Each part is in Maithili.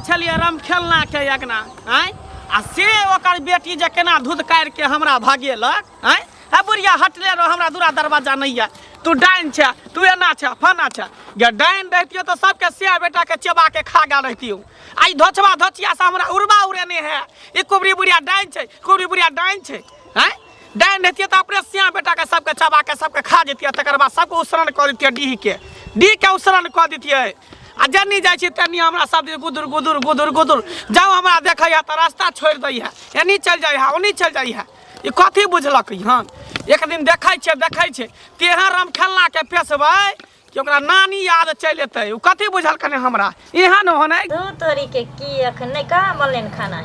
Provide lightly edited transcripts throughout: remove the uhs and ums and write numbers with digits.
छलियै रमखेलना के अगना आँय, आ से ओकर बेटी जे केना धुधकारि के हमरा भगेलक आँय। हे बुढ़िया हटले रहो, हमरा दूरा दरवाजा नहीं है, तू डाइन छे, तू एना छे, फना छे। गे डाइन रहतियो तो सबके सिया बेटा के चबा के खा गेल रहतियो। आ ई धोचबा धोचिया से हमरा उड़बा उड़ेने है, ई कुबरी बुढ़िया डाइन छे, कुबरी बुढ़िया डाइन छे। हैं डाइन रहतियो तो अपने सिया बेटा के सबके चबा के सबके खा जतियो, तकर बाद सबके उसरन कऽ दितियो, डीह के डीह के उसरन कऽ दितियै। आ जन्नी जाइ छी तन्नी हमरा सब दिन गुदुर गुदुर गुदुर गुदुर जाउ, हमरा देखैया तऽ रास्ता छोड़ि दैया, एनी चलि जाइया ओनी चलि जाइया। ई कथी बुझलक हन? एक दिन देखै छै, देखै छै तेहन रमखेलना के पेशबै कि ओकरा नानी याद चलि एतै। ओ कथी बुझलकन हमरा एहन होने दू तोरी के की अखन नहि कहाँ बनलै हन खाना,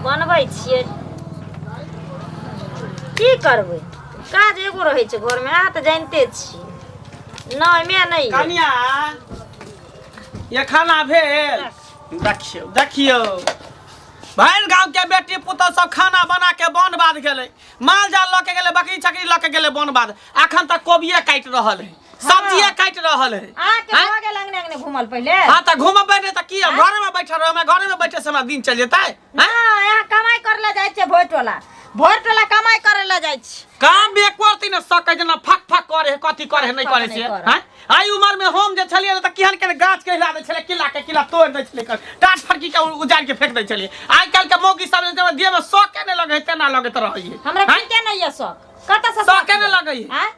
बनबै छियै की करबै, काज एगो रहै छै घरमे, अहाँ तऽ जानिते छी। नहि मैं नहि कनिया ये खाना भेल? देखियौ देखियौ भरि गांव के बेटी पुतोह सब खाना बना के बन बाध गेलै, माल जाल लऽ के गेलै, बकरी छकरी लऽ के गेलै बन बाध, अखन तक कोबिये काटि रहल है, सब्जिये काटि रहल है। अहाँके आँय? भऽ गेल अंगने अंगने घूमल पहिले? हाँ तऽ घूमबै नहि तऽ की, हम घरे में बैठल रहबै? घरे में बैठे से हमरा दिन चलि जेतै? आँय? नहि, अहाँ कमाइ करे लए जाइ छियै भोर टोला, भोर टोला कमाइ करे लए जाइ छी। काम भी एक करती ने सकै, जेना फक फक करे है, कथी करे है, नहि करे नहि छै। करे। आँय? आइ उमर में हम जे छलियै तऽ केहन केहन गाछ के हिला दै छलियै, किला के किला तोड़ि दै छलियै, टाट फड़की के उजाड़ि के फेंक दै छलियै। आइ काल्हि के मौगी सब जे देह में शौके नहि लगै है, तेना लगैत रहै है। हमरा आँय? ठीके नहि यऽ शौक, कतऽ से शौके नहि लगै है। आँय?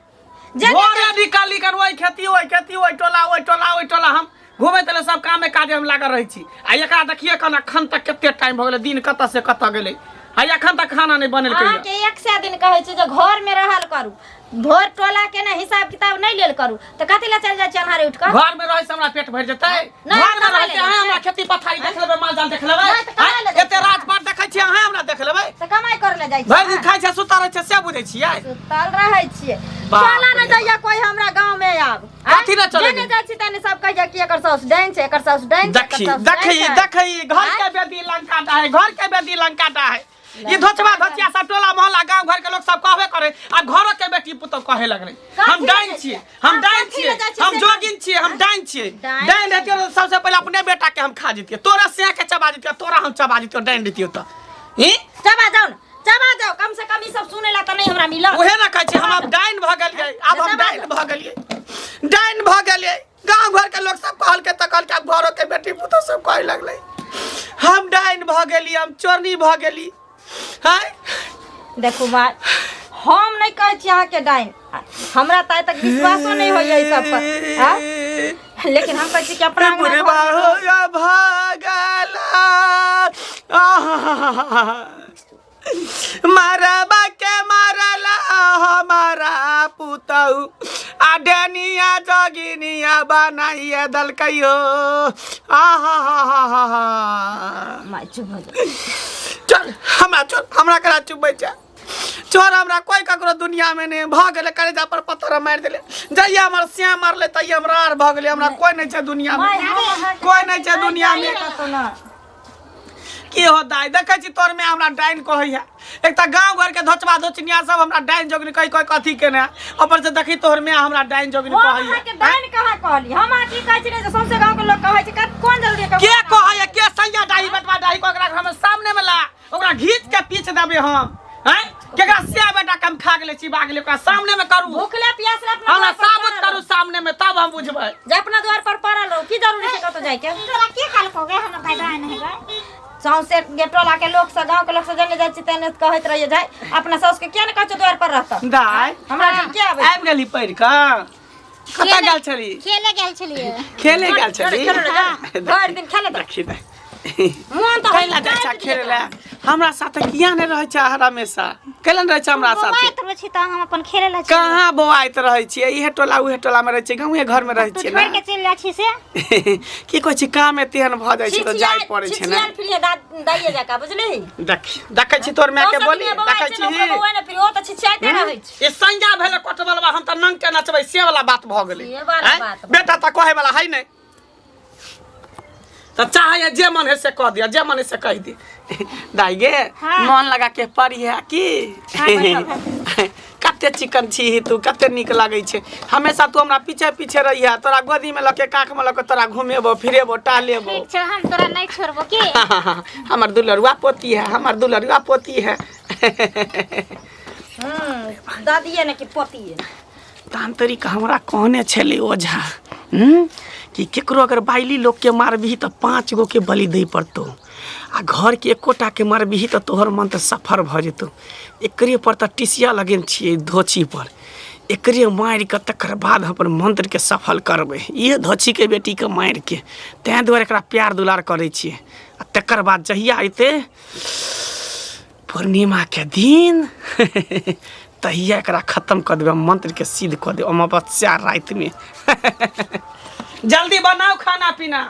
जे भोरे निकाली कर ओहि खेती ओहि खेती ओहि टोला ओहि टोला ओहि टोला हम घुमैत रहे, सब कामे काजे हम लागल रहै छी। आ एकरा देखिए कन अखन तक कते टाइम भऽ गेलै, दिन कतऽ से कतऽ गेलै, आ एखन तक खाना नहि बनेलकै। अहाँके एक सए दिन कहै छी जे घर में रहल करू, भोर टोला के ने हिसाब किताब नहीं लेल करू, तऽ कथी लए चलि जाइ छी अन्हारे उठि कऽ? घर में रहै से हमरा पेट भरि जेतै? नहि, घर में कमाइ रहै से लए अहाँ जाइ हमरा छै। खेती पथारी देख लेबै, माल जाल देख लेबै? नहि, तऽ कमाइ लए जाइ एते छै। राजपाट देखै छियै अहाँ, हमरा देख लेबै? तऽ कमाइ करे लए जाइ भरि दिन छी, खाइ छै सुतल रहै छै से बुझै छियै? सुतल रहै छियै। बाप चलऽ ने रे। जाइया कोई हमरा गाँव में आब। कथी लए चलै? जेने जाइ छी तने सब कहैया कि एकर साउस डाइन छै, एकर साउस डाइन छै, एकर देखी साउस डाइन देखी छै। देखी, घर के बेदी लंका डाहे, घर के बेदी लंका डाहे। ई धोचबा धोचिया सब टोला मोहल्ला गांव घर के लोग सब कहबे करे, आ घरो के बेटी पुतोह कहे लगले कथी हम लए डाइन जाइ छियै, छियै? हम अहाँ डाइन कथी छियै, लए जाइ छियै हम से जोगिन छियै, हम डाइन छियै। डाइन डाइन रहतियै तऽ सबसे पहिले अपने बेटा के हम खा जैतियै, तोरा सिया के चबा जैतियै, तोरा हम चबा जैतियै डाइन रहतियै तऽ। ई चबा जाउ ने, चबा जाउ, कम से कम ई सब सुनै ला तऽ नहि हमरा मिलत। उहे ने कहै छी हम आब डाइन भऽ गेलियै, आब हम चबा डाइन जाउ। भऽ गेलियै, डाइन भऽ गेलियै। गाँव घर के लोग सब कहलकै तऽ कहलकै, आब घरो के बेटी पुतोह सब कहे लगलै हम डाइन भऽ गेली, हम चोरनी भऽ गेली। हाय देखू माय, हम नहि कहै छी अहाँके डाइन, हमरा तऽ आइ तक विश्वासो नहि होइया ई सब पर, आँय? लेकिन हम कहै छी कि अपना अंगना बुढ़बा घरमे हो या भगला मरबा के मरला हमारा पुतहु, आ डनिया जोगिनिया बनाइए दलकैयो। आहा हा हा हा हा। माय चुप भऽ जाउ। चल हमरा चल, हमरा करा चुपबै छै, छोड़ हमरा। कोई ककरो दुनिया में नहीं भऽ गेलै, कलेजा पर पत्थर मारि देले। जहिया हमर श्याम मरले तहिया हमरा आर भऽ गेलै, हमरा कोई नहीं छै दुनिया में, माय, हम अहाँके कोई नहीं छै दुनिया में। कतौ ना की हो दाइ, देखै छी तोर में हमरा डाइन कहैया। एक तऽ गाँव घर के धोचबा धोचनिया सब हमरा डाइन जोगिन कहि कहि कथी केने है, ऊपर से देखी तोहर में हमरा डाइन जोगिन हम कहैया। अहाँके डाइन कहाँ कहली? हम अहाँ की कहै छी ने जे सौंसे गाँव के लोक कहै छै, कोन जरूरी है? के कहैया? के सैया डाही बटवा डाही कह ओकरा हम सामने में ला, ओकरा घीच के पीछ देबै हम। हैं केकरा सिया बेटा कम खा गेलै, चिबा गेलै, ओकरा सामने में करू, भूखले प्यासले अपना हमरा द्वार पर साबुत पड़ल करू रहू। सामने में, तब हम बुझबै। जे अपना द्वार पर पड़ल रहू, की जरूरी छै कतौ जाइके? तोरा के कहलकौ गे हमर दाइ डाइन है गे? सौंसे गेटोला के लोक सब, गाँव के लोक सब जने जाइ छी तेने कहैत रहिए जाय अपना साउस के किया ने कहै छौ द्वार पर रहत? दाइ हमरा ठाम के आबै? आबि गेली पढ़ि कऽ? कतऽ गेल छली? खेले गेल छलियै। खेले गेल छली? भरि दिन खेले। देखी दाइ, मोन तऽ कैला जाइ छै खेले लए? हमरा साथे किया नहि रहै छै हमेशा? कैला नहि रहै छै हमरा साथे? बौआइत रहै छी तऽ हम अपन खेले लए चलि कहाँ बौआइत रहै छियै? इहे टोला उहे टोला मे रहै छियै, गाँवे घर मे रहै तू छियै छोड़ि ने। के चलि जाइ छी से की कहै छी, काम एते एहन भऽ जाइ छै तऽ जाय पड़ै छै ने। छिछियाल फिरिए दाइए जकाँ बुझलिही। देख, देखै छी तोर माय के बोली देखै छी? बौआ ने फिर ओ तऽ छिछियाइते रहै छै। ई संज्ञा भेलै कोटबलवा, हम तऽ नंग के नचबै से वाला बात भऽ गेलै। से वाला आँय? बात। बेटा तऽ कहै वाला है नहि, तऽ चाहैया जे मन है से कह दिया, जे मन है से कहि दी। दाइ गे, हाँ। मन लगा के पढ़िहे की। हाँ, बैठल। कते कते चिकन छी तू, कते नीक लगै छै। हमेशा तू हमरा पीछे पीछे रहिया, तोरा गोदीमे लऽ के काखमे लऽ के तोरा घुमेबो फिरेबो टहलेबो। ठीक छै, हम तोरा नहीं छोड़बो की। हमर दुलरुआ पोती है, हमर दुलरुआ पोती है। दादिए ने कि पोतिए। तांत्रिक हमरा कहने छलै ओझा कि केकरो अगर बाइली लोकके मारबिही तऽ 5 गो के बलि दै पड़तौ, आ घरके एकोटा के मारबिही तऽ तोहर मन तऽ सफर भऽ जेतौ। एकरे पर तऽ टिसिया लगेने छियै धोछी पर, एकरे मारि कऽ तकर बाद हम अपन मंत्रके सफल करबै। इहे धोछीके बेटीके मारिके, ताहि दुआरे एकरा प्यार दुलार करै छियै। आ तकर बाद जहिया अयतै पूर्णिमाके दिन तहिया एकरा खत्म कऽ देबै, मंत्रके सिद्ध कऽ देबै अमावस्या रातिमे। जल्दी बनाउ खाना पीना,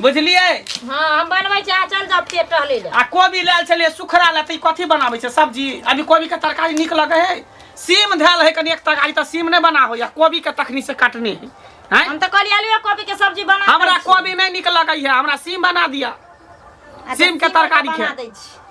बुझलियै? हाँ हम बनबै छी, अहाँ चल जाउ फेर टहलै लए। आ कोबी लायल छलियै सुखड़ा लए, तऽ ई कथी बनाबै छै सब्जी? अभी कोबीके तरकारी नीक लगै है? सीम धयल है कनि एक तरकारी, तऽ सीम नहि बना होइया, कोबीके तखनी से काटने है। आँय? हम तऽ कहलियै आलुए कोबी के सब्जी बना हमरा दै छी। कोबी नहि नीक लगै है, हमरा सीम बना दिअ। अच्छा, सीम के तरकारी बना खे। दै छी।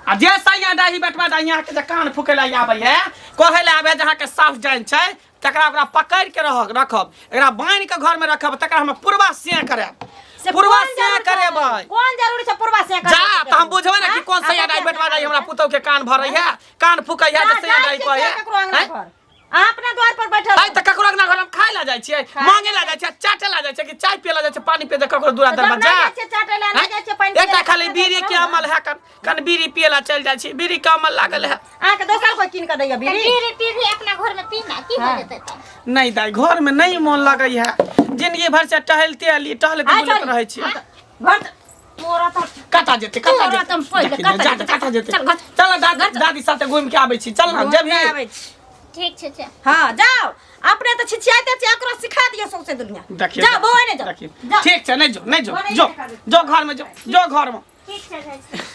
आ जे सैया डाही बेटवा डाही अहाँके जे कान फूकै लए आबै है, कहै लए आबै जे अहाँके साफ जान छै, तकरा ओकरा पकड़ि के रह रखब, एकरा बान्हि के घर में रखब, तकरा हम पूर्वा से करायब। से पूर्वा कोन से जरूरी छै? करेबै। कोन जरूरी छै पूर्वा से जा तऽ हम बुझबै ने कि कोन सैया डाही बेटवा डाही हमरा पुतहु के कान भरै है, कान फूकै है, जे सैया डाही कहै है। ककरो अंगना आँय? घर अहाँ अपना द्वार पर बैठल आइ तऽ ककरो अंगना घर हम खाय ला जाइ छियै, मांगे ला जाइ छियै, चाटे ला जाइ छियै कि चाय पिए ला जाइ छियै, पानी पिए ककरो दूरा जब नहि दरवाजा? जाइ छियै चाटे ला, नहि जाइ छियै पानि पिए एकटा ला, खाली तऽ बीड़ी के रहू ने। अमल है, कन कन बीड़ी पिए ला चलि जाइ छी, बीड़ी के अमल लागल है। अहाँके दोसर कोई कीन कऽ दैया तऽ बीड़ी? बीड़ी पीबी अपना घर में पी ना, की हो हाँ। जेतै तऽ? नहि दाइ, घर में नहि मोन लगै है, जिंदगी भर से टहलते अली टहलते आइ बुलैत चल। रहै छी। घर तऽ- तोरा तऽ कतऽ जेतै, कतऽ तोरा जेतै? तऽ हम पहिले देखी ने, कतऽ जा जेतै? कतऽ जेतै? चल घर। चल दादी, दादी साथे घुमि के आबै छी, चल ना घुमि जेबही? कऽ आबै छी। ठीक छै चल। हाँ जाओ, अपने तऽ छिछियाइते छियै, एकरो सिखा दियौ सौंसे दुनिया। देखियौ जाओ बौआ ने जाओ। देखियौ। जाओ। ठीक छै, नहि जो, नहि जो, बौआ नहि जो सिखा देब। जो घर में जो, जो घर में। ठीक छै जाइ छी।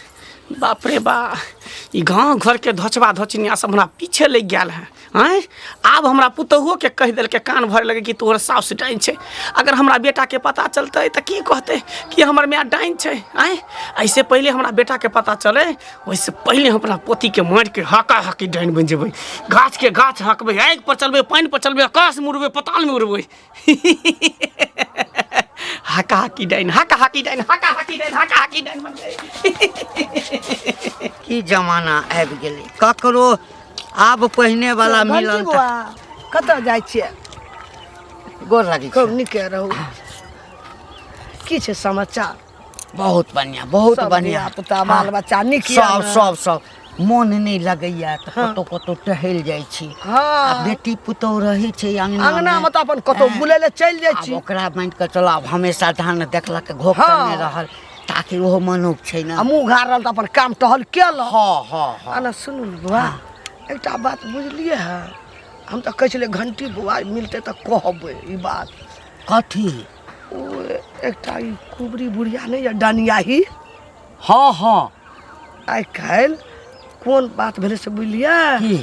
बाप रे बा, ई गाँव घरके धोचबा धोचनिया सब हमरा पीछे लागि गेल है। आँय, आब हमरा पुतोहुओके कहि देलकै, कान भरे लगे कि तोहर साउस डाइन छै। अगर हमरा बेटाके पता चलतै तऽ की कहतै कि हमर माय डाइन छै? आँय, एहिसँ पहिले हमरा बेटाके पता चलै, ओहिसँ पहिले हम अपना पोतीके मारिके हाका हाकी डाइन बनि जेबै, गाछके गाछ हकबै, आगि पर चलबै, पानि पर चलबै, आकाशमे उड़बै, पतालमे उड़बै। हाका हाकी डाइन, हाका हाकी डाइन, हाका हाकी डाइन, हाका हाकी डाइन बन जाए। की जमाना आबि गेलै, ककरो आब पहिने वाला घंटी मिलन तऽ- बौआ कतऽ जाइ छियै? गोर लागै खूब छी। नीके रहू। की छै समाचार? बहुत बढ़िया, बहुत सब बढ़िया। धिया-पुता, बाल बच्चा नीक यऽ सब ने? सब सब मोन नहि लगैया तऽ हाँ। कतौ कतौ टहल जाइ छी। हाँ। आ बेटी पुतोह रहै छै अंगना अंगना मे तऽ अपन कतौ बुलै लए चलि जाइ आब छी। ओकरा मानि कऽ चलऽ, आब हमेशा धान देखलक घोकटने हाँ। रहल, ताकि ओहो मनुख छै ने। आ मुँह घारल तऽ अपन काम टहल केलक। हँ हँ हँ। आ ने सुनू ने बौआ, एकटा बात बुझलियै हँ? हम तऽ कहै छलियै घंटी बौआ मिलतै तऽ कहबै ई बात। कथी? ओ एकटा ई कुबरी बुढ़िया नहि यऽ डनियाही? हँ हँ। आइ काल्हि कोन बात भेलै से बुझलियै? की?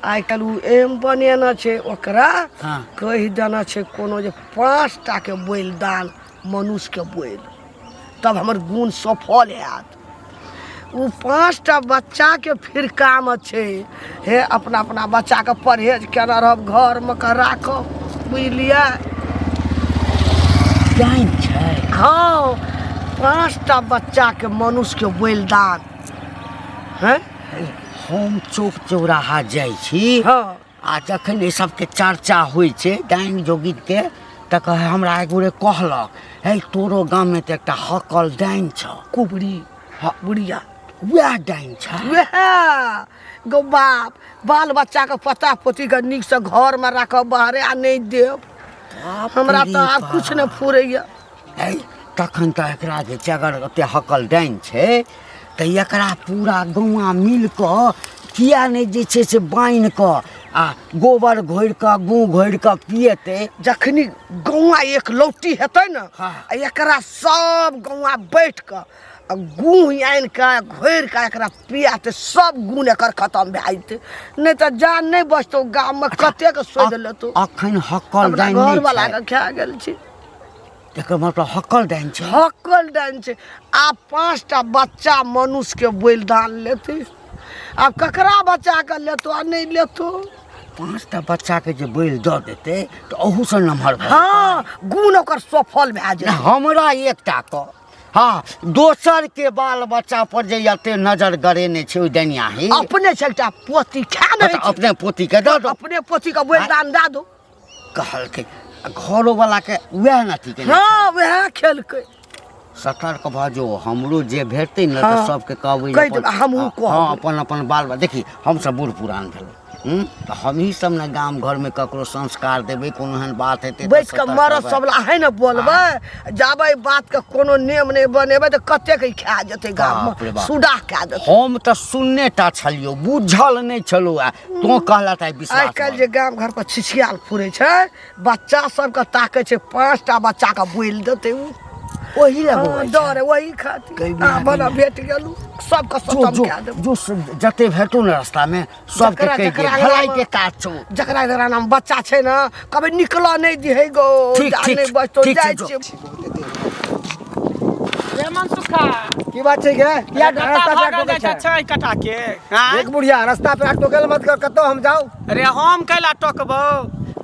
आइ काल्हि ओ एम बनेने छै, ओकरा हाँ। कहि देने छै कोनो जे 5 टाके बलिदान मनुष्यके बलि, तब हमर गुण सफल हैत। ओ 5टा बच्चाके फिरकामे छै, हे अपना अपना बच्चाके परहेज केना रहब, घरमे कऽ राखब, बुझलियै? डाइन छै? हँ, 5टा बच्चाके मनुष्यके बलिदान। हैं? हम चौक चौराहा जाइ छी। हँ। आ जखन एहि सबके चर्चा होइ छै डाइन जोगिनके, तऽ कहै हमरा एक गोरे कहलक, हे तोरो गाममे तऽ एकटा हकल डाइन छौ। कुबरी हँ। बुढ़िया। वएह डाइन छै? वएह गौ बाप, बाल बच्चाके पोता पोतीके नीकसँ घरमे राखब, बाहरे आ नहि देब। बाप हमरा रे तऽ आब बाप। किछु नहि फुरैया। है, तखन तऽ एकरा जे छै, अगर ओते हकल डाइन छै तऽ एकरा पूरा गौआँ मिल कऽ किया नहि जे छै से बान्हि कऽ आ गोबर घोरि कऽ गूँ घोरि कऽ पिएतै। जखनी गौआँ एक लौटी हेतै ने, हाँ। आ एकरा सब गौआँ बैठ कऽ आ गूँ आनि कऽ घोरि कऽ एकरा पियातै, सब गुण एकर खतम भए जेतै। नहि तऽ जान नहि बचतौ गाममे, कतेक शोधि लेतौ। अखन हकल अपना डाइन नहि घरवला छै। के खा गेल छी। एकर मतलब हकल डाइन छै। हकल डाइन छै। आब 5टा बच्चा मनुष्यके बलिदान लेतै, आब ककरा बच्चा के लेतो आ नहि लेतो? पाँचटा बच्चाके जे बैल दऽ देतै तऽ अहूसँ नमहर भऽ जेतै। हँ, गुण ओकर सफल भए नहि, जेतै। हमरा एकटा कऽ, हँ, दोसरके बाल बच्चा पर जे एते नजर गड़ेने छै ओहि डनियाही। अपने छै एकटा पोती, खा हँ, नहि तऽ छै। अपने पोतीके दऽ दो। अपने पोती के बलिदान दए दो। कहलकै आ घरोवलाके उएह ने अथी केने। हँ, वएह खेलकै। सतर्क भऽ जो, हमरो जे भेटतै ने तऽ हँ। सबके कहबै जे कहि अपन- देबै, हमहूँ हँ, कहबै। हँ, अपन अपन बाल बच्चा देखी, हमसब बूढ़ पुरान भेलहुँ, तऽ हमही सब ने गाम घरमे ककरो संस्कार देबै, कोनो एहन बात हेतै तऽ बैठ कऽ सतर्क मरद रहबै। सब ला है ने बोलबै, जाबै बात के कोनो नियम नहि बनेबै तऽ कतेक ई खा जेतै गाम बाप रे मे, बाप। सुडा खा जेतै। हम तऽ सुनने टा छलियौ, बुझल नहि छलौ, आ तोँ कहला तऽ आइ विश्वास आइ काल्हि जे गाम घर पर छिछियाल फुरै छै, बच्चा सबके ताकै छै, 5टा बच्चा के बोलि देतै उ ओही लए हँ, बौआइ छै। डर वही खातिर। कई बिना आ बना कई भेट गेलू सबके जो सतम जो कए देबू। जो जते भेटू ने रास्ता में सबके जकरा- कहि दे, जकरा भलाई अङ्गनामे- के काज छौ। जकरा जकरा नाम बच्चा छै ने, कभी निकलऽ नहि दिहे गो। ठीक, जा ठीक, नहि बचतो। ठीक छै, जाइ जो। छियै। रे मनसुखा। की बात छै गे? किया कत्ता रास्ता पे भागल टोकै जाइ छै छै? छाई कटा के, आँय? देख बुढ़िया, रास्ता पे टोकेल मत कर, कतौ हम जाऊ। रे हम कैला टोकबौ?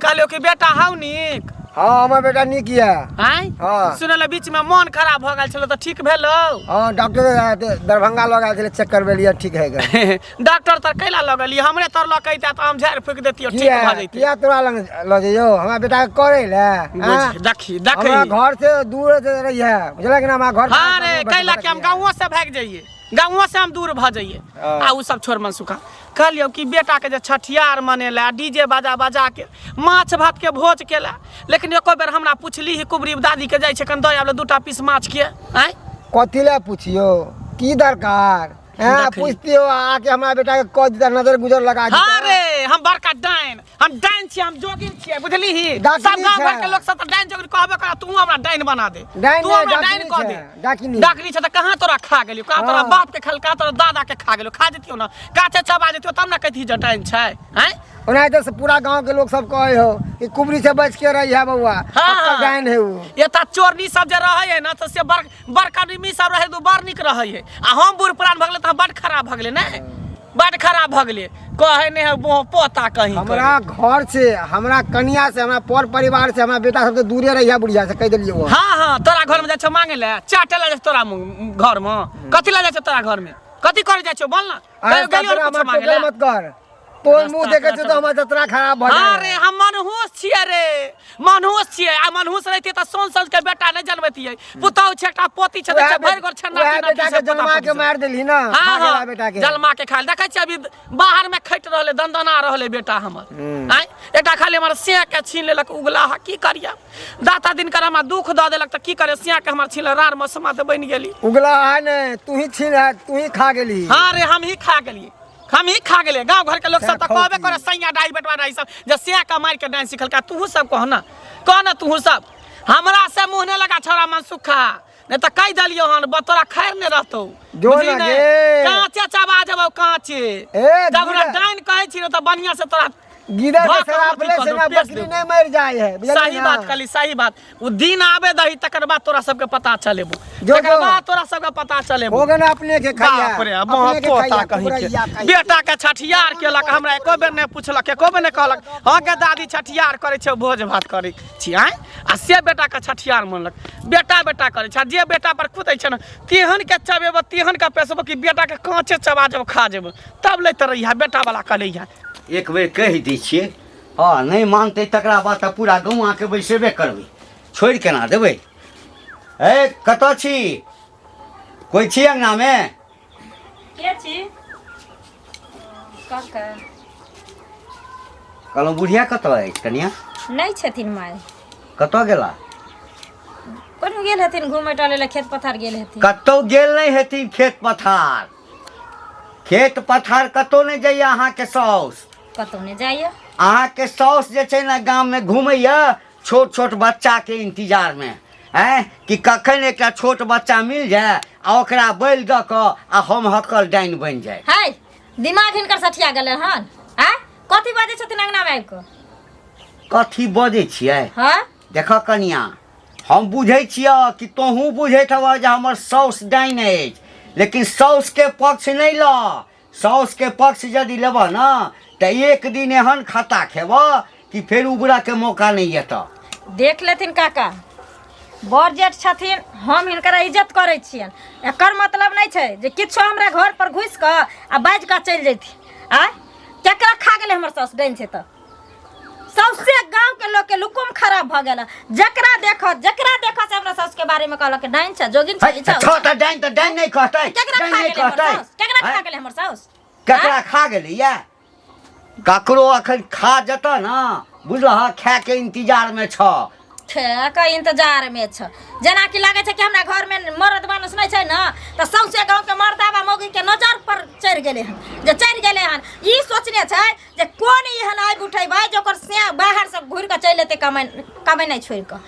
कहलियौ कि बेटा हौ नीक? हाँ, हमर बेटा नीक यऽ। आँय? हाँ। सुनल बीच में मन खराब भऽ गेल छलै तऽ ठीक भेलौ? हाँ, डॉक्टर दरभंगा लऽ गेल छलै, चेक करबेलियै, ठीक है गेल। डॉक्टर तर कैला लऽ गेलियै? हमरे तर लऽ के अइतै तऽ हम झाड़ि फूकि देतियौ, ठीक किया भऽ जैतै। किया तोरा लग लऽ जइयौ हमरा बेटा के करै लए? आँय? देखी देखी। हमरा घर से दूर रहिए, बुझलक ना? हमरा घर हाँ रे, कैला कि हम गाँवो से भागि जइयै, गाँवो से हम दूर भऽ जइयै। हाँ। आ उ सब छोड़ मनसुखा, कहलियौ कि बेटाके जे छठियार मनेला, डीजे बाजा बाजा के माछ भात के भोज केला, लेकिन एको बेर हमरा पुछली ही कुबरी दादी के जाइ छै कन दऽ आबले दूटा पीस माछ के? आँय? कथी लए पुछियौ? की दरकार? हाँ, देखी। पूछतियो आके हमरा बेटा के कह देता, नजर गुजर लगा देता। हाँ रे, हम बड़का डाइन, हम डाइन छियै, हम जोगिन छियै, बुझली ही? डाकिनी सब गाँव छै। घर के लोक सब तऽ डाइन जोगिन कहबे करा, तू हमरा डाइन बना दे। डाइन तू नहि, हमरा डाइन डाकिनी कह छै, दे। डाकिनी। डाकिनी छै तऽ कहाँ तोरा खा गेलियौ? कहाँ तोरा हाँ। बाप के खल, कहाँ तोरा दादा के खा गेलियौ? खा जतियौ ने, काचे चबा जतियौ तब ने कहती जे डाइन छै। आँय? ओनाहिते से पूरा गांव के लोग सब कहे हो कि कुबरी से बच के रही है बउआ, हाँ, पक्का हाँ। डाइन है उ। एतऽ चोरनी सब जे रहै है ने तऽ से बड़ बड़का आदमी सब रहै तऽ बड़ नीक रहै है, आ हम बूढ़ पुरान भऽ गेलै तऽ हम बड़ खराब भऽ गेलै ने, बड़ खराब भऽ गेलै। कहै नहि है पोता कहीं हमरा घर से, हमरा कनिया से, हमरा पर परिवार से, हमरा बेटा सबसे दूरे रही है बुढ़िया से, कह देलियै वो। हाँ हाँ, तोरा घर में जाइ छौ मांगे ले, चाटे ला जाइ छौ तोरा घर में? कथी ला जाइ छौ तोरा घर में? कथी करे जाइ छौ, बोल ना? अरे कहियो गेलियौ तोरा कुछो हमरा मांगे ला? टोकल मत कर, तोर मुंह रास्ता देखे पर छौ तऽ हमर जतरा खराब भऽ हाँ जाए। रे, हम मनहूस छियै रे, मनहूस छियै। आ मनहूस रहितियै तऽ सोन सज के बेटा नहि जनमैतियै। पुतहु छै, एकटा पोती छै, देखै भरि गोर छै। वएह बेटा के जन्मा के मारि देलही ना? हाँ खा गेला हाँ बेटा के। जलमा के खाल देखै छियै, अभी बाहर में खटि रहलै, दनदना रहलै बेटा हमर। आँय, एकटा खाली हमर सिया के छीन लेलक उगलाहा, की करियै? दाता दिनकर हमरा दुख दऽ देलक तऽ की करे? सिया के हमर छीन लेलक, राड़ मसमा तऽ बनि गेली। उगला है ने, तू ही छीन है, तू ही खा गेली। हाँ रे, हम ही खा गेलियै, हम ही खा गेलियै। गाँव घर के लोग सब तऽ कहबे करे, सैया डाई बेटवा डाई सब जे सिया के मारि के डाइन सिखलका। तूहू सब कह ना, कह ना तूहू सब। हमरा से मुँह नहि लगा छौड़ा मनसुखा, नहीं तऽ कहि देलियौ हन, तोरा खैर नहि रहतौ। जो बुझली ना ने? गे। काँचे चबा जेबौ काँचे। ए, जब हमरा गुड़ा। डाइन कहै छी ने तऽ बढ़िआँ से तोरा गिदड़ धऽ के कऽ शराब अथी ले कऽ से दौ, ना पेश बकरी देबौ। नहीं मर जाए है, बुझलियै सही ना? बात कहली, सही बात। ओ दिन आबे दही, तकर बाद तोरा सबके पता चलेबो। जो, तकर जो। बाद तोरा सबके पता चलेबो। हो गए ना अपने के खाइया। बाप रे, अपने के पोता खाइया, कहीं के। कुबरैया खाइया। बेटा के छठियार केलक, हमरा एको बेर नहि पुछलक, एको बेर नहि कहलक, हँ गे दादी, छठियार करै छै, भोज भात करै छी। आँय, आ से बेटा के छठियार मनलक, बेटा बेटा करै छै, आ जे बेटा पर कुदै छै ने, तेहन के चबेबो, तेहन के पेसबो कि बेटा के काँचे चबा जेबो, खा जेबो, तब लैत रहिहा बेटा वाला कलैहा। एक बेर कहि दै छियै, हँ, नहि मानतै तकरा बाद तऽ पूरा गौआँके बैसेबे करबै, छोड़ि केना देबै? ए, कतऽ छी? कोइ छी अङ्गनामे? के छी काका? कहलहुँ बुढ़िया कतऽ अछि कनिया? नहि छथिन माय। कतऽ गेला? कोनो गेल हेथिन घूमे टहले लए, खेत पथार गेल हेथिन। कतौ गेल नहि हेथिन खेत पथार, खेत पथार कतौ नहि जाइए अहाँके साउस। कतहु नहि जाइए? अहाँके साउस जे छै ने गाममे घुमैए छोट छोट बच्चाके इंतजारमे, आँय, कि कखन एकटा छोट बच्चा मिल जाय आ ओकरा बलि दऽ कऽ आ हम हकल डाइन बनि जाय। है दिमाग हिनकर सठिया गेलै हन। आँय, कथी बाजै छथिन अंगनामे आबि कऽ? कथी बजै छियै? हँ। देख कनिया, हम बुझै छियह कि तोहूँ बुझैत हेबह जे हमर साउस डाइन अछि, लेकिन साउसके पक्ष नहि लऽ। साउसके पक्ष यदि लेबह ने तऽ एक दिन एहन खता खेबह कि फेर उबरऽके मौका नहि एतऽ। देख लेथिन काका, बड़ जेठ छथिन, हम हिनकर इज्जत करै छियनि। एकर मतलब नहि छै जे किछो हमरा घर पर घुसि कऽ आ बाजि कऽ चलि जैथिन। आँय, केकरा खा गेलै हमर साउस डाइन छै? तऽ सौंसे गाँव के लोग के लुकुम खराब भऽ गेल। जकरा देखत, जकरा देखत से हमरा साउस के बारे में कहलक डाइन छै, जोगिन छै, ई छै। छौ तऽ डाइन, तऽ डाइन नहि कहतै? केकरा डाइन खा नहि गेलै हमर कहतै? साउस? केकरा खा आँय? गेलै हमर साउस? केकरा खा गेलै? या ककरो अखन खा जेतऽ ने, बुझलह, खायके इंतजारमे छह। के इंतजार में छ, जेना कि लागै छै कि हमरा घर में मर्द मानुस नहि छै ने, तऽ सौंसे गाँव के मर्दाबा मौगी के नजर पर चढ़ि गेलै हन, जे चढ़ि गेलै हन। ई सोचने छै जे कोन एहन आबि उठेबै जे ओकर से बाहर से घुरि कऽ चलि एतै, कमाइ कमेनाइ छोड़ि कऽ।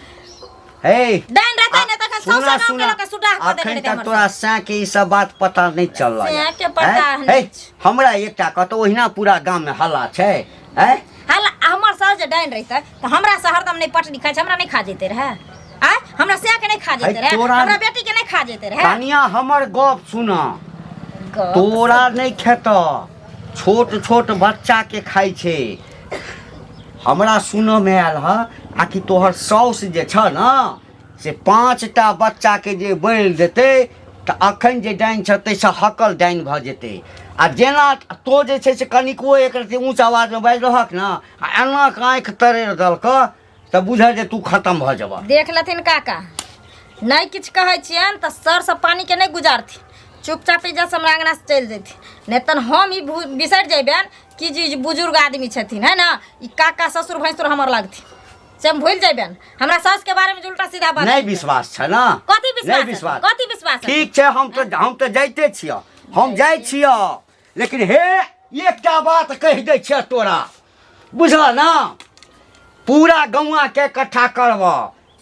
हे, डाइन रहतै ने तखन सौंसे सुना गाँव के सुना लोक के सुडाह कऽ देने अखन रहतै तक हमर तोरा सैं के ई सब बात पता नहि चलल सैं के पता हे नहि छै। हमरा एकटा कतौ ओहिना पूरा गाम में हल्ला छै हैं? हल हमर साउस जे डाइन रहितै तऽ हमरा से हरदम नहि पटनी खाइ छै, हमरा नहि खा जैते रहए। आय, हमरा सैं के नहि खा जैते रहए? हमरा बेटी के नहि खा जैते रहए? कनिया, हमर गप सुन। गप तोरा नहि खेत, छोट छोट बच्चा के खाइ छै। हमरा सुनऽ मे आयल ह आ कि तोहर साउस जे छ ने से 5टा बच्चाके जे बलि देतै तऽ अखन जे डाइन छ ताहिसँ हकल डाइन भऽ जेतै। आ जेना तो जे छै से कनिको एक रत्ती ऊँच आवाजमे बाजि रहक ने आ एना कऽ आँखि तरेर देलकऽ तऽ बुझऽ जे तू खतम भऽ जेबह। देख लेथिन काका, नहि किछु कहै छियनि तऽ सरसँ पानिके नहि गुजारथिन। चुपचाप इज्जत से हमरा अङ्गनासँ चलि जेथिन, नहि तऽ हम ई बिसरि जयबनि कि जे ई बुजुर्ग आदमी छथिन है ने, ई काका ससुर भैंसुर हमर लगथिन, से हम भूलि जयबनि हमरा सासके बारेमे जे उल्टा सीधा बात। नहि विश्वास छै ने? कथी विश्वास? नहि विश्वास? कथी विश्वास? ठीक छै, हम तऽ जाइते छियह, हम जाइ छियह, लेकिन हे, एकटा बात कहि दै छियह तोरा, बुझल ने? पूरा गौआके इकट्ठा करबह,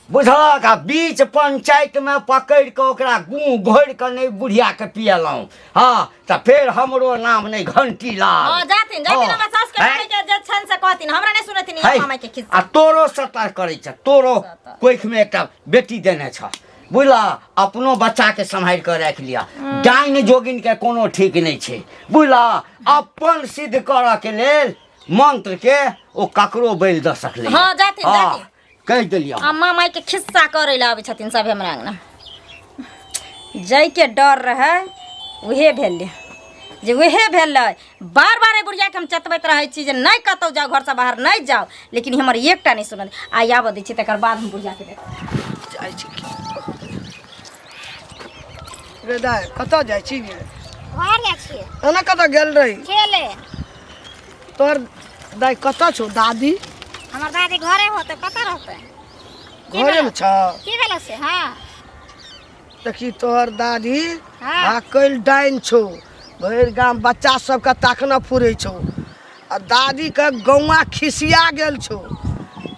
बुझलक? आ बीच पंचायतमे पकड़ि कऽ ओकरा गुँ घोरि कऽ नहि बुढ़ियाके पियलहुँ हँ तऽ फेर हमरो नाम नहि घंटी लाल। हाँ, जाथिन, जाथिन। हमरा सास के हैं? मामी के जे छन से कहथिन, हमरा नहीं सुनथिन। है, ई मामा के खिस्सा आ तोरो सतर्क करै छ। तोरो सतर्क। कोखिमे एकटा बेटी देने छ, बुझलह? अपनो बच्चाके सम्हारि कऽ राखि लिअ। डाइन जोगिनके कोनो ठीक नहि छै, बुझलह? अपन सिद्ध करऽके लेल मंत्रके ओ ककरो बलि दऽ सकलै। हाँ, जाथिन, जाथिन। कहि देलियै। अम्मा माई के खिस्सा करे ला आबै छथिन सब हमरा अंगना। जाइके डर रहै, उहे भेलै जे उहे भेलै। बार बार एहि बुढ़ियाके हम चतबैत रहै छी जे नहि कतहु जाउ, घरसँ बाहर नहि जाउ, लेकिन हमर एकटा नहि सुनल। आइ आबऽ दै छी, तकर बाद हम बुढ़ियाके देखब। जाइ छी रे दाइ, कतऽ जाइ छी गे? घर जाइ छियै। एना कतऽ गेल रही? खेले। तोहर दाइ कतऽ छौ, दादी? हमर दादी घरे होतै, कतऽ रहतै? की घरेमे छौ? की भेलै से? हँ। देखी, तोहर दादी हाकल डाइन छौ, भरि गाम बच्चा सबके ताकना फुरै छौ आ दादीके गौआ खिसिया गेल छौ।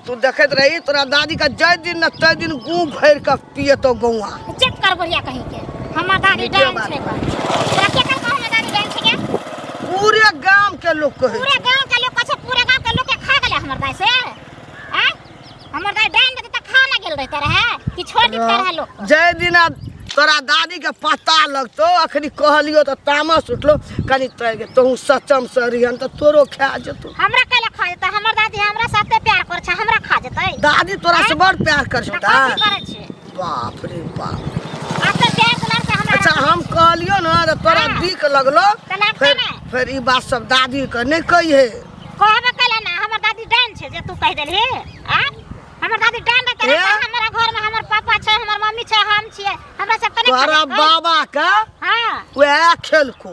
तू देखैत रही, तोरा दादीके जाहि दिन ने ताहि दिन गूँ भरि कऽ पियतौ गौआ। चुप कर बुढ़िया कहीं के, हमर दादी नीके डाइन बात। छै। तोरा के कहलकौ हमर दादी डाइन छै गे? पूरे गाम के लोग कहै। पूरे गांव के लोग कहै छै? पूरे गांव के लोग के खा गेलै हमर दाई से? आँय, हमर दाई डाइन रहतै तऽ खा ना गेल रहते रहे कि छोड़ देते रहे लोग के? जाहि दिना तोरा दादीके पता लगतौ, अखनी कहलियो तऽ तामस उठलो कनि, तोहू सचम से रहिहन तऽ तोरो खा जेतौ। हमरा कैला खा जेतै? हमर दादी हमरा साथे प्यार करै छै, हमरा खा जेतै? दादी तोरा से बड़ प्यार कर छौ। तऽ कथी करै छै? बाप रे बाप। अते प्यार दुलार से हमरा। अच्छा, हम कहलियो ने तऽ तोरा दिक लगलो। तऽ लगतै फेर ने। फेर ई बात सब दादी के नहि कहिहे। कहबे कैला ना हमर दादी डाइन छै जे तू कहि देलही। आ हमर दादी डाइन रहतै ए? तऽ हमरा घर में हमर पापा छै, हमर मम्मी छै, हम छियै, हमरा सब के नहि खा तोरा जेतै? बाबा के वएह खेलको।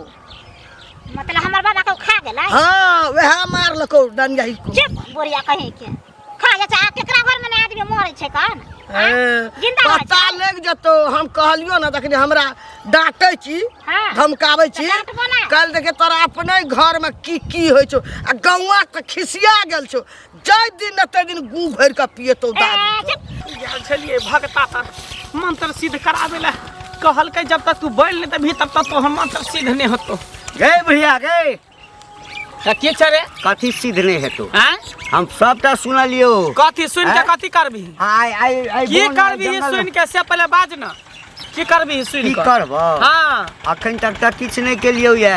मतलब हमर बाबा के ओ खा गेलै? हाँ, वएह मारलको डनियाही को। चुप बुढ़िया कहीं के, खा जाइ छै। आ केकरा घर में ने आदमी मरै छै कन? ए, जिंदा रहै पता छै। लागि जेतौ। हम कहलियो ने तखनी हमरा डाँटै छी, धमकाबै छी। तऽ डाँटबो ने। काल्हि देखे तोरा अपने घर में की की होइ छौ आ गौआ के खिसिया गेल छौ, जाहि दिन ने ताहि दिन गू भरि कऽ पियतौ ए, दादी। चुप। गेल छलियै भगता तर मंत्र सिद्ध कराबै लए, कहलकै जब तक तू बोल नहि देबही तब तक तोहर मंत्र सिद्ध नहि होतो। गे भैया गे। तऽ की छै रे? कथी सिद्ध नहि हेतौ? आँय? हम सबटा सुनलियौ। कथी सुनि के? आँय? कथी करबही? आइ आइ आइ की बन मे करबही जंगल सुनि के से पहिले बाज ने, की करबही सुनि की कऽ? करबह? हाँ। अखन तक तऽ किछु नहि केलियौ ये।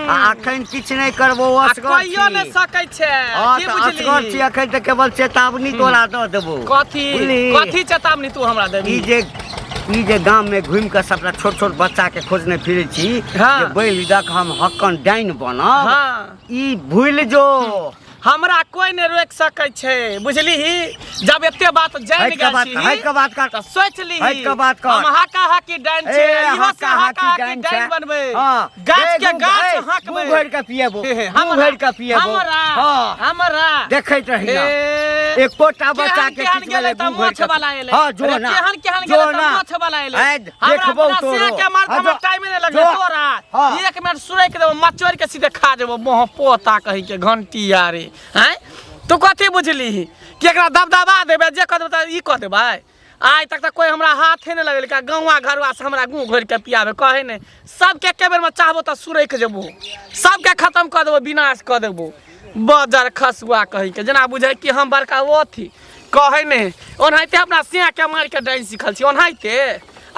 आ अखन किछु नहि करबो आ असगर कहियो छी। नहि सकै छै हँ की तऽ असगर बुझली छी अखन तऽ केवल चेतावनी तोरा दऽ देबो कथी बुझली? कथी चेतावनी तू हमरा देबी ई जे ई जे गाम में घुमि कऽ सबटा छोट छोट बच्चा के खोजने फिरै छी हाँ। जे बैल दक हम हक्कन डाइन बनब हाँ ई भूलि जो हमरा कोई नहि रोकि सकै छै बुझलीही जब एते बात जानि हटि कऽ गेल बात छी हटि कऽ बात कर तऽ सोचि लीही हटि कऽ बात कर। हम हाका हाकी डाइन छै ए, इहो से हाका हाका हाकी हाकी डाइन डाइन छै। बनबै हाँ। गाछ ए, के गु- गाछ ए, हकबै गु घोरि कऽ पियेबो हे, हे, गु हमरा घोरि कऽ पियेबो हमरा हाँ हमरा देखैत रही ना। ए, एकोटा बच्चा केहन के केहन किछु गेलै भेलै तऽ गु घोरि मोछ कऽ वाला एलै हाँ जो अरे ना केहन केहन जो गेलै तऽ ना। मोछ वाला एलै ए, हमरा देखबौ अपना तोरो सिया के मार हाँ, हमर जो- टाइमे नहि लगलै जो। तोरा हाँ। एक मिनट सुरैक देबो मचोरि के सीधे खा जेबो मोह पोता कही के घंटी आरे आँय तू कथी बुझलीही कि एकरा दबदबा देबै जे कऽ देबै तऽ ई कऽ देबै आइ तक तऽ कोइ हमरा हाथे नहि लगेलकै गौआँ घरुआ से हमरा गुँ घोरि कऽ पियाबे कहै नहि सबके एके बेरमे चाहबो तऽ सुरैक जेबो सबके खतम कऽ देबो विनाश कऽ देबो बजर खसुआ कहीके जेना बुझै कि हम बड़का ओ अथी कहै नहि ओनाहिते अपना सियाके मारिके डाइन सीखल छी ओनाहिते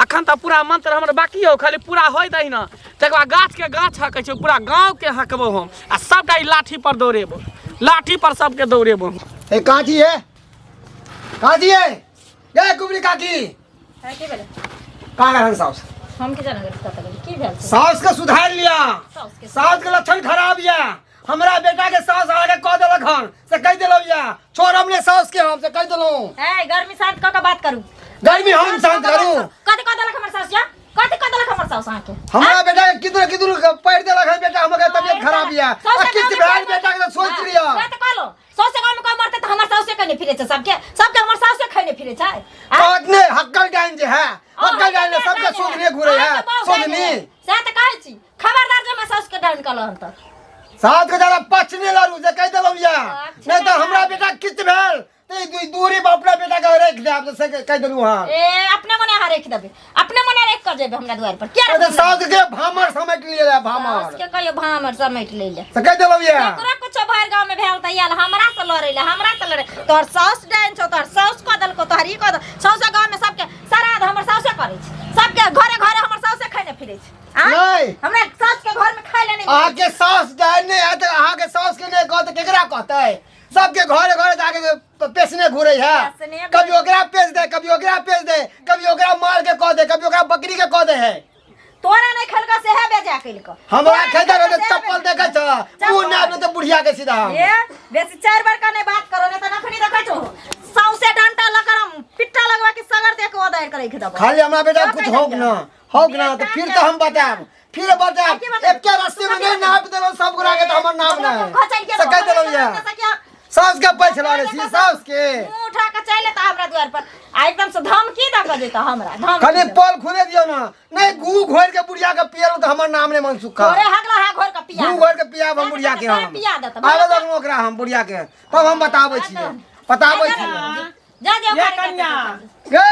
अखन तऽ पूरा मंत्र हमर बाकी हो खाली पूरा होइ दही ने तकर बाद गाछके गाछ हकै छै पूरा गाँवके हकबो हम आ सबटा ई लाठी पर दौड़ेबो लाठी पर सबके दौड़ेबो हम ए काची है काची है ये कुबरी काकी है की भेलै का रहन साउस हम की जाने कतऽ गेलै की भेल छै साउस के सुधार लिया साउस के साउस के लक्षण खराब या हमरा बेटा के साउस आगे कह देलक हन से कह देलौ या छोड़ हमने साउस के हम से कह देलौ ए गर्मी शांत कऽ के बात करू गर्मी हम शांत करू कथी कऽ देलक हमर साउस या कथी कऽ देलक हमर साउस अहाँके हमरा बेटा के किदुर किदुर पढ़ देलक हन बेटा हमर तबियत खराब या आ किछ भेल बेटा के सोच लिया कथी कहलो सौसे गाँव में कोई मरते तऽ हमर साउसे कने फिरे छै सबके सबके हमर साउसे खैने फिरे छै आँय? कहत ने हक्कल डाइन जे है हक्कल डाइन सबके सोधने घुरे है सोधनी सएह तऽ कहै छी खबरदार जे हमर साउस के डाइन कलहन तऽ साथ के ज्यादा पचने लड़ू जे कह देलौ या अच्छा। नहीं तो हमरा बेटा किछ भेल ते ई दूरी पर अपना बेटा के राख देब से कह देलू हां ए अपने मने अहाँ राखि देबै अपने मने राखि कऽ जेबै हमरा दुआरि पर किया तो राखि सास के भामर समेट लिए रे साउस भामर के कहियो भामर समेट लै ले से कह देलौ या केकरो कुछो भरि गाँव में भेल तऽ आयल हमरा से लड़ै ले हमरा से लड़ै तोहर साउस डाइन छौ तोहर साउस कऽ देलकौ तोहर ई कऽ देल सौंसे गाँव में सबके श्राद्ध हमर साउसे करै छै सबके घरे घरे हमर साउसे खैने फिरै छै आँय? नहीं। हमरा साउस के घर में खाय ले नहीं अहाँ के सास जाए नहीं है तो अहाँ के सास के नहीं कहते केकरा कहते सबके घरे घरे जाके पेशने घूरे है पेशने घूरे। कभी ओकरा पेश दे कभी ओकरा पेश दे कभी ओकरा माल के कह दे कभी ओकरा बकरी के कह दे है तोरा नहीं खेलका सेहे बेजा केलको हमरा खेता रहे चप्पल देखे छ मुंह ना अपने तो बुढ़िया के सीधा हम ए बेसी चार बार का नहीं बात करो नहीं तो नखनी देखै छो सौसे डंटा लकर हम पिट्टा लगवा के सगर दे के ओदार करे के दबो खाली हमरा बेटा क्या कुछ कहि होक देलियै? ना होक ना तो फिर तो हम बताएब फिर बताएब की बताएब? एक के रस्सी में नहीं नाप देलो सब गोरा के तो हमर नाम ना खचल है से कह देलो या सास के पैसा लड़े छी सास के मुंह उठा के चलि एतऽ हमरा द्वार पर आ एकदम से धमकी दऽ के जेतऽ हमरा धमकी खाली दऽ। पल खुले दियो ना नहीं गू घोर के बुढ़िया के पियल तो हमर नाम नहीं मनसुखा तोरे हगला हा घोर के पिया गू घोर के पियाब हम बुढ़िया के हम पिया देतऽ आबे दो ओकरा हम बुढ़िया के तब हम बताबै छियै बताबै छियै जा जा ये कन्या गे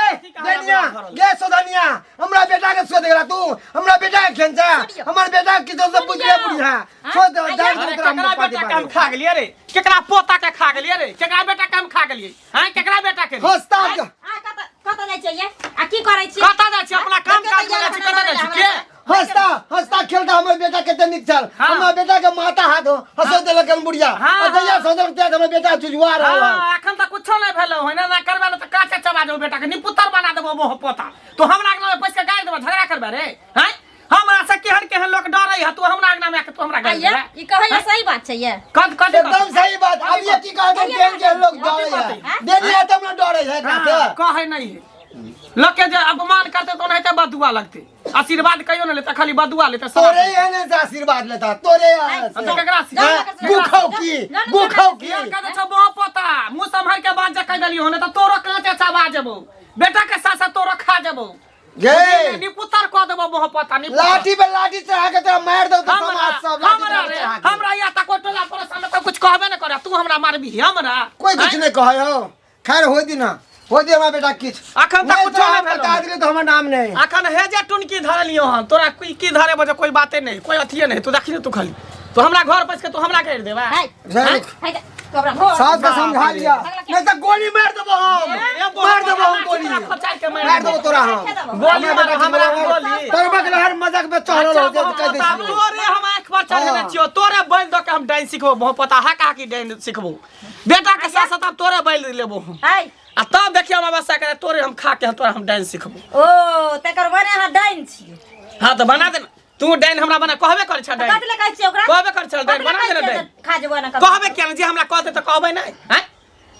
देनिया गे सोधनिया हमरा बेटा के सोध गेला तू हमरा बेटा के खेन जा हमर बेटा के किछो से बुझले बुढ़िया सोध जान अरे तोरा केकरा बेटा के हम खा गेलियै रे केकरा पोता के खा गेलियै रे केकरा बेटा के हम खा गेलियै हैं केकरा बेटा के हंसता आ कतऽ कतऽ जाइ छियै आ की करै छी कतऽ जाइ छी अपना काम काज में जाइ छी कतऽ जाइ छी के हंसता हंसता खेलता हमर बेटा कते नीक छल हाँ। हमर बेटा के माथा हाथ हंसो देलक हम बुढ़िया हाँ, आ जहिया हाँ। सोचल तेज हमर बेटा झुझुआ रहल हन। हाँ, एखन तऽ कुछो नहि भेलौ हन एना करबै ने तऽ काचे चबा देबौ बेटा के निपुतर बना देबौ मोह पोता तू हमरा अंगना में पैस के गारि देबौ झगड़ा करबै रे हैं हमरा से केहन केहन लोग डरै है तू हमरा अंगना में आके तू हमरा गारि ये देबै ई कहै सही बात छै ये कद कद एकदम सही बात अब ये की कहते हैं केहन केहन लोग डरे है देनी है तब ना डरे है एकरा से कहै नहीं है लोग के जे अपमान करते तो ओनाहिते बदुआ लगते आशीर्वाद कहियो नहीं लेता खाली बदुआ लेता साला। तोरे एहने से आशीर्वाद लेता तोरे एहने तो से केकरा से हाँ, गुखाउ की गुखाउ की यार कह दे छौ बहु पोता मुंह सम्हार के बात जे कह देलियो हन त तोरो कांचे चबा जेबौ बेटा के साथ साथ तोरो खा जेबौ गे निपुतर कह देबौ बहु पोता निपुतर लाठी पे लाठी चढ़ा के तोरा मार दौ तो समाज सब लाठी हमरा पे रे चढ़ा के। हमरा या तक टोला पड़ोस में तो कुछ कहबे न करे तू हमरा मारबी हमरा कोई कुछ नहीं कहे हो खैर हो दी ना हो दी हमरा बेटा किछ अखन तक नहीं कुछो तो नहीं हम भेलौ। बता दिले तो हमर नाम नहीं अखन हे जे टुनकी धरलियो हन तोरा कोई की धरे बजे कोई बाते नहीं कोई अथिए नहीं तू देखी ने तू खाली तू हमरा घर पैस के तू हमरा घेर देबा है रुक। है तू हमरा घर सास के समझा लिया नहीं तो गोली मार देबो हम मार देबो हम गोली मार देबो तोरा हम गोली हमरा बेटा हमरा के गोली। तोर बगल हर मजाक में चढ़ल हो अच्छा, जे कह दे तोरे हम आँख पर चढ़ेने हाँ। छियो तोरे बैल दऽ के हम डाइन सिखबो बहु पता हाका हाकी डाइन सिखबो बेटा के साथ साथ आब तोरे बैल लेबो हम आइ आ तब देखियो हम अवस्था करे तोरे हम खा के तोरा हम डाइन सिखबो ओ तकर बने अहाँ डाइन छी हाँ तऽ बना दे ना तू डाइन हमरा बना कहबे करै छ डाइन कथी लए कहै छियै ओकरा कहबे करै छल डाइन कथी लए बना दे ना कहै छियै डाइन जे खा जेबो ना कहबे किया ने जे हमरा कहते तऽ कहबै नहि हैं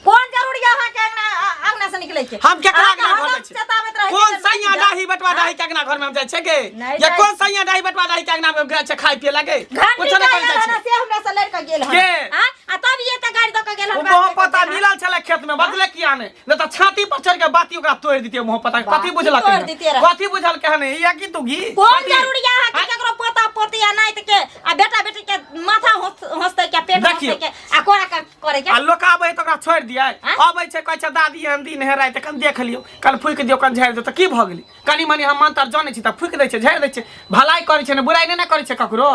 कोन जरूरी है अहाँके अंगना अंगना से निकलै के हम केकरा अहाँके अंगना घर हरदम जाइ छी चेताबैत रहै कोन छी जे सैया नहि डाही बटवा डाही के अंगना घर में हम जाइ छै गे नहि या जाइ कोन सैया डाही बटवा डाही के अंगना में हम जाइ छै खाय पिए लगे घंटी कुछो नहि का करै जाइ आयल हन छै से हमरा से लड़ि कऽ गेल हन के? आँय? आ तब ये तऽ गाड़ि दऽ कऽ गेल हन ओ मोह पता मिलल छलै खेत में बदले किया ने नहि तऽ छाती पर चढ़ के बाती ओकरा तोड़ि दितियै मोह पता कथी बुझलक तोड़ि दितियै रहए। कथी बुझल केहन या की तू घी कोन कथी? जरूरी है अहाँके आँय? केकरो पोता पोती आ नाइत के आ बेटा बेटी के माथा हंसतै के पेट देखियौ। हंसतै के आ कोरा के करे के आ लोक आबै है तऽ ओकरा छोड़ि दियै आँय? अबै छै कहै छै दादी एहन दिन है राति कनि देख लियौ कनि फूकि दियौ कनि झाड़ि दियौ तऽ की भऽ गेलै कनि मनि हम मंत्र जनै छी तऽ फूकि दै छै झाड़ि दै छै भलाई करै छै ने बुराइ नहि ने करै छै ककरो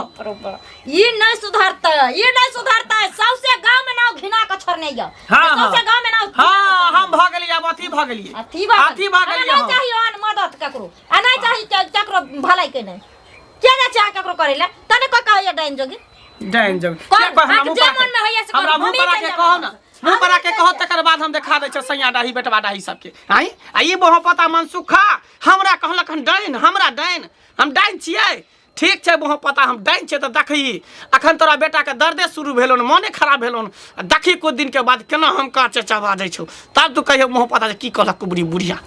ई नहीं सुधरतै ई नहीं सुधरतै सौसे गांव में नाव घिना के छोड़ने यौ हाँ हाँ सौसे गांव में नाव हाँ हम भऽ गेलियै आब अथी भऽ गेलियै अथी भऽ अथी भऽ गेलियै नहीं हम। चाहिए आन मदद ककरो आ नहीं चाहिए केकरो भलाई के नहीं के जाय छै अहाँ ककरो करे ले तने कोई कहैया डाइन जोगी डाइन जब कर, के कह हमरा अहाँके मुँह जे पर मोनमे होइए से करू, हमरा मुँह हमही पर चलि आके जायब कहू ना मुँह पर हमही आके चलि कहू जायब। तकर बाद हम देखा दै छियै सैया डाही बेटवा डाही सबके आँय आ ई बोहो पता मनसुखा हमरा कहलक हन डाइन हमरा डाइन हम डाइन छियै ठीक छै बोहो पता हम डाइन छियै तऽ देखही अखन तोरा बेटाके दर्दे शुरू भेलौ हन मोने खराब भेलौ हन आ देखही कुछ दिनके बाद केना हम काँचे चबा दै छौ तब तू कहियो मुँह पता जे की कहलक कुबरी बुढ़िया।